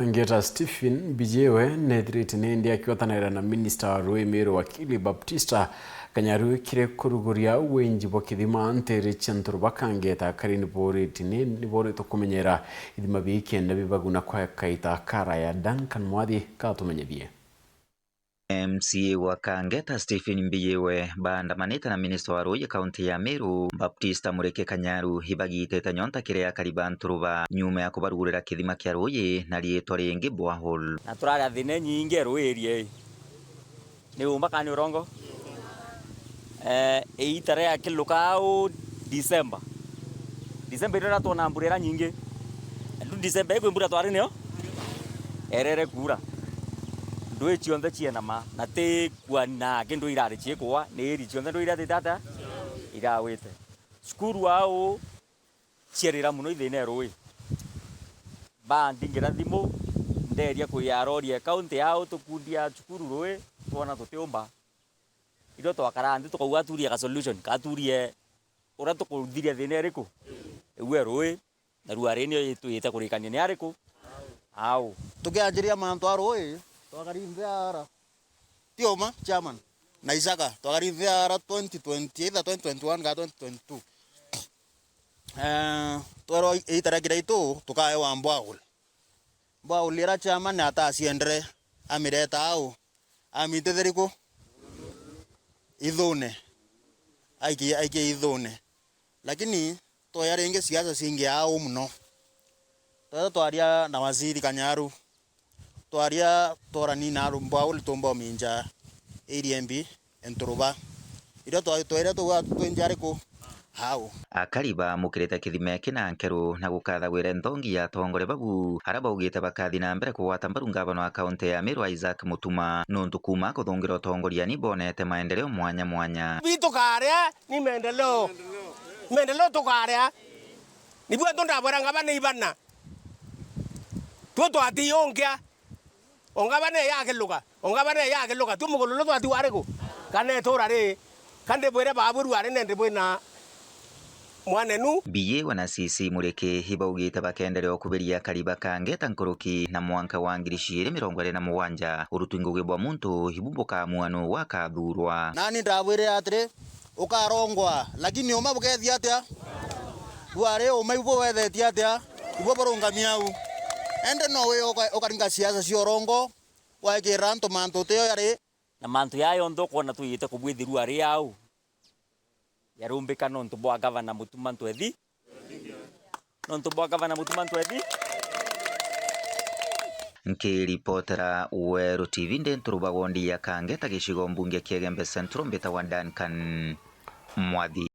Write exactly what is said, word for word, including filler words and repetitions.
Ngeta Stephen Mbijiwe neethirite nindi akiotanira na minista wa ruui Meru wakili Baptista Kanyaru kiri kuruguria winji bwa kithima nteere cia Nturuba Kangeta akari nibooriti ni niboorite kumenyera ithima bii kenda bibaguna kwa kaita karaya. Duncan Mwathi katumenyethie. M C A wa Kangeta Stephen Mbijiwe baandamanite na minista wa ruuji kaunti ya Meru Baptista Mureke Kanyaru ibagitite nyonta kiri akari ba Nturuba nyuma ya kubarugurira kithima kia ruuji na riitwa ringi borehole. Na turaria thina inyingi ruuji ii. Ni uuma kana ni urongo? Eh, iita ria kiluka au December. December iria twona mbura iria nyingi. Ndu December ikwi mbura twari nio? Erere kuura. Ndui cionthe ciena ma, na ti kuana aki ndui irari ciikwa, ni iri cionthe ndui iria thitata irawite. Cukuru au ciarira mono ithina ya ruui. Bandingira thimu, nderia kuria arori ya kaunti yao tukundia cukuru ruui, twona tutiumba. Irio twakaraa nthi tukauga aturie ga solution, ka aturie uria tukuthiria thina iriku? Iu e ruui, na ruari nio itwite kurikania ni ariku? Au. Tukianjiria mantu a ruui, twakari nthi ara. Ti uma, chairman. Na Isaka, twakari nthi ara twenty twenty, either twenty twenty-one kana twenty twenty-two. Eh, twerwa iita ria kiraitu, tukaewa borehole. Borehole iria chairman ataciendere, amireta au, amitithia riku? Ithune. Aikie, aikie ithune. Lakini, twoya ringi siasa cingi au mono. Twetha twaria na waziri Kanyaru. Twaria tworani na aru borehole tumba uminja area imbi e Nturuba. Irio twa-, twaire tuga twinja ariku? Au. Akari baamukirite kithima iki na nkeru na gukathagwire nthongi ya atongoria babu, aria baugite bakathi na mbere kugwata mbaru ngavana wa kaunti ya Meru Isaac Mutuma, nontu kuuma akuthungira utongoria ni bonete maendeleo mwanya mwanya. Bi tukaria ni maendeleo. Maendeleo tukaria. Nibu antu ndabwira ngavana ibana. Tuo twati unkia. O ngavana eyakiluka. O ngavana eyakiluka. Tuo mugululu twati wariku? Kana itura ri? Ka ndibwire babu ruari nende bwina mwanenu? Mbijiwe na C C Mureke ibaugite bakenderea ukubiria akari ba Kangeta nkuruki na mwanka wa ngiri ciiri mirongo iri na mugwanja, urutwi ngugi bwa muntu ibu bukaamua nu gwakathurwa. Nani ndabwire atiri, ukarongwa, lakini uma bukethia atia? Ruari uma ibu buwethetie atia? Ibu burungamia au. Ende no wi uka-, ukaringa siasa cia urongo, waikira antu mantu utio yari. Na mantu jaa jonthe ukwona twijite kubwithirua ari au, jarumbika nontu bwa gavana Mutuma Ntwethi. Nontu bwa gavana Mutuma Ntwethi. Nkiripotera Weru T V ndi Nturuba wondi ya Kangeta gicigo mbunge kia Igembe Central, mbitagwa Duncan Mwathi.